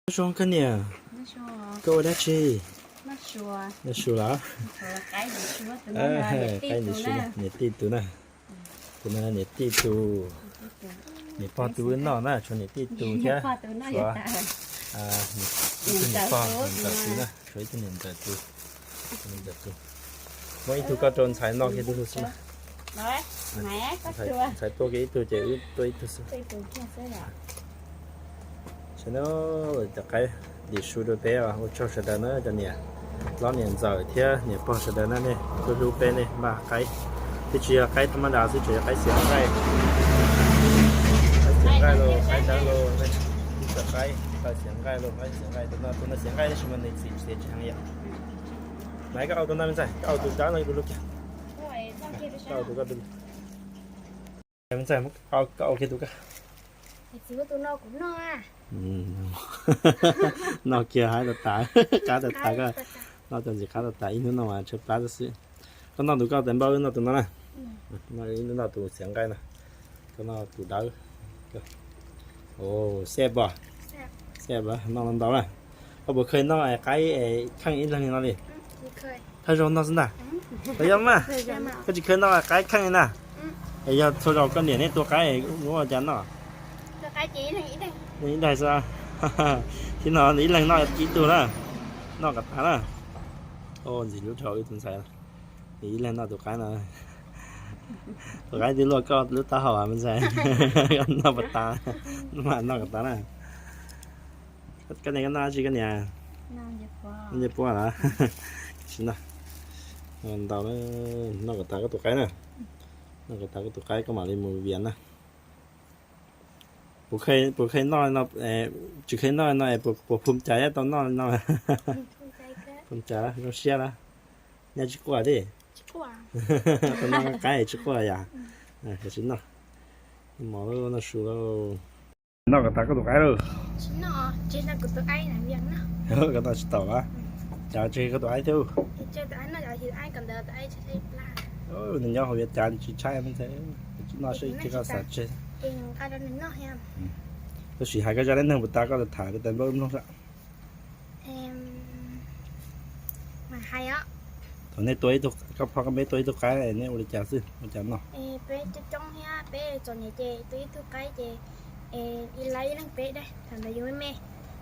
Nyob zoo koj niam, koj ua dab tsi? Noj su los? Qaib ntim su, niam tij tus na. Tus no niam tij tus, niam pog tus wb noj na, tshuav niam tij tus thiab, tshuav ib tug niam pog niam ntxawm tus na, tshuav ib tug niam ntxawm tus, niam ntxawm tus. Muab ib tug koj rau ntxhais noj kiag tus xwb na. Ntxhais tuaj kiag ib tug ces wb tuaj ib tug xwb. Tam no cov qaib ntim su rau peb, ua tsaug sawv daws na cov niam hlob niam ntxawm thiab niam pog sawv daws na, nej hlub hlub peb, nej npaj qaib, twb tsis yog qaib thaj mab das xwb, tseem yog qaib xiav nqaij, qaib xiav nqaij los qaib dawb los, ib co qaib, qaib xiav nqaij los qaib xiav nqaij, tus no tus no xiav nqaij tab sis mas nws txiv xiav tsis heev yom. Nais koj au tus no me ntxhais, koj au tus dawb no kuv lub kiag. Koj au tus koj, me ntxhais, koj au kiag tus koj. Noj kiag haib tas tas, qab tas tas koj. Noj cov ntxim qab tas tas, ib hnub no mas tshaib plab xwb. Koj noj tus koj tes npauj, wb noj tus no na. Wb noj tus xiav nqaij no. Koj noj tus dawb. Xeb pom, xeb pom noj ntau na. Koj puas kheev noj qaib kheej ib leeg li no li? Thawj zaug noj xwb ntag. Puas yog mas? Koj tsis kheev noj qaib kheej li na? Es yog txhua zaus koj niam nej tua qaib muab ua cas noj? Ib daig xwb. Thib no nws ib leeg noj ib tug na. Noj kom tas na. Ntxim hlub rau wb tus ntxhais. Nws ib leeg noj tus qaib no. Tus qaib twb luaj koj lub taub hau me ntxhais. Noj puas tas? Mas noj kom tas na. Koj niam, koj noj dab tsi koj niam? Noj ncej puab los? Tsis noj. Ntau, noj kom tas koj tus qaib na. Noj kom tas koj tus qaib koj mam li mus vias na. Puas kheev noj no, tsis kheev noj no es puas phoom cas tau noj no? Phoom cas, zoo siab lawm. Nyob tsis quaj thiab. Tau noj qaib tsis quaj yom? Tsis noj. Mov lawm, noj su lawm. Noj kom tas koj tus qaib lawm. Koj noj tsis tau los? Cas tsis koj tus qaib thiab? Nws nyob hauv yuav cas tsis tshaib me ntxhais. Noj seb koj xav tseg. Tab sis hais koj zaj dab neeg puas tas koj tham rau tais npauj ib nplooj saib. Thaum nej tua ib tug, koj pog koj meb tua ib tug qaib nej ua li cas xwb, ua cas noj? Peb coob coob thiab peb txom nyem ces tua ib tug qaib ces ib leeg ib leeg peb daig. Thaum ntawd yus me me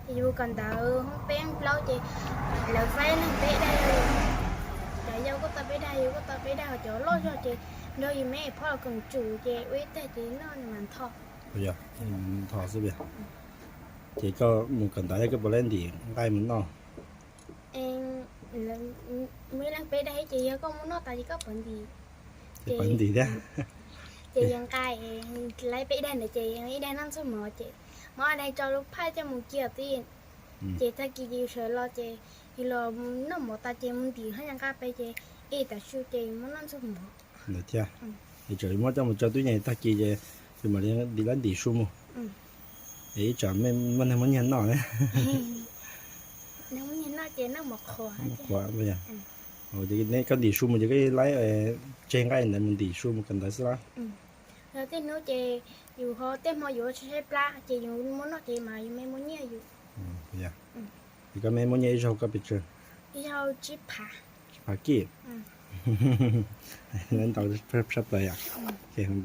ces yus kawm ntawv hoob peb hoob plaub ces lawv faib ib leeg peb daig. Cov yau kuj tau peb daig, yus kuj tau peb daig, ho cov loj zog ces nrog yus me phob los koom tsum ces ua ib teg ces noj mas ntho. Ntho xwb. Ces koj mus kawm ntawv koj puas laib ntim nqaij mus noj? Muaj ib leeg peb daig ces yog koj muab noj tas ces koj puas ntim? Puas ntim thiab. Ces yog nqa, laib peb daig ntawd ces ib daig noj ntxuag mov ces muab daig tso lub phaj coj mus cia tib. Ces tag kis ces yus sawv los ces yus los noj mov tas ces mus ntim haj yam nqa peb ces ib tav su ces yus muab noj ntxuag mov. Ntawd thiab. Es tseem muab coj mus tso tub yees tag kis ces yus mam li laib ntim su mus. Es ib tsam muaj neeg muab nyiag noj ne. Qhuav, koj ntim su mus ces koj laib tseg nqaij ntawd mus ntim su mus kawm ntawv xwb los? Yog tej hnub ces yus ho tej hmo yus tshaib plab ces yus muab noj ces mas yus me muab nyiaj yus. Es koj me muab nyiaj ib zaug koj pes tsawg? Ib zaug tsib phav. Tsib phav kij. Ntau tshaj plaws yom.